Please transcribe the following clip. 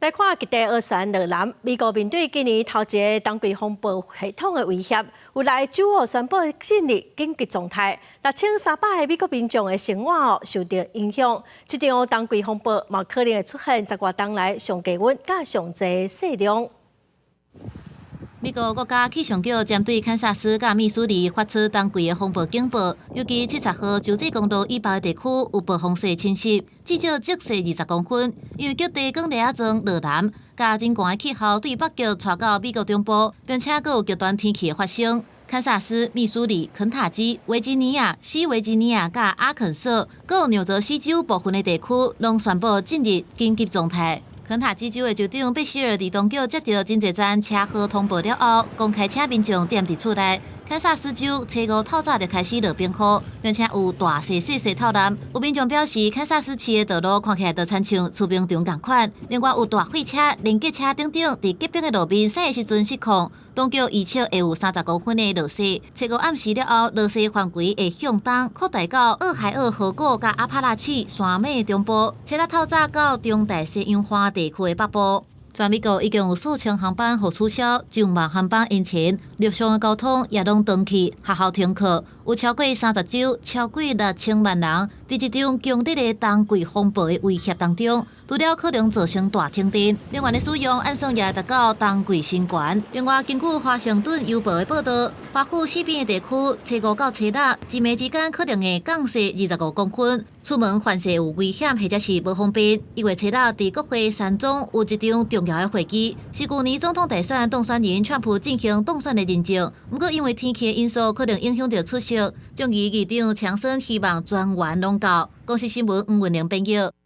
來看極地螺旋落南，美國面對今年頭一个冬季風暴系統的威脅，有六个州哦宣布進入緊急狀態，6300個美國民眾的生活哦受著影響。這場冬季風暴嘛可能會出現十外冬來上低溫佮上濟雪量。美國國家氣象局針對堪薩斯佮密蘇里發出冬季的風暴警報，尤其70號州際公路以北的地區有暴風雪侵襲，至少積雪20公分。因為極地捲列仔狀落南，佮真寒的氣候對北極帶到美國中部，並且閣有極端天氣的發生。堪薩斯、密蘇里、肯塔基、維吉尼亞、西維吉尼亞佮阿肯色，閣有紐澤西州部分的地區，攏宣布進入緊急狀態。肯塔基州的州長貝希爾佇當局接著真濟站車禍通報了後，公開請民眾踮佇厝內。堪薩斯州初五透早就開始落冰雨，並且有大細細雪透南。有民眾表示，堪薩斯市的道路看起來就親像貯冰場仝款。另外有大貨車、連結車等等，佇結冰的路面駛的時陣失控。當局預測會有30公分的落雪。初五暗時了後，落雪範圍會向東擴大到俄亥俄河谷佮阿帕拉契山脈中部，初六透早到中大西洋環地區的北部。全美國已經有數千航班予取消，上萬航班延遲，陸上的交通也攏斷去，學校停課，有超過30州，超過6000萬人，佇這場強烈的冬季風暴的威脅當中，除了可能造成大停電，能源的使用按算也達到冬季新高。另外，根據華盛頓郵報的報導，華府四邊的地區，初五到初六，一暝之間可能會降雪25公分，出門犯雪有危險或者是無方便。因為初六佇國會山莊有一場重要的會議，是舊年總統大選當選人川普進行當選的認證。毋過因為天氣的因素，可能影響著出席。眾議議長強生希望全員攏到。公視新聞吳文玲編譯。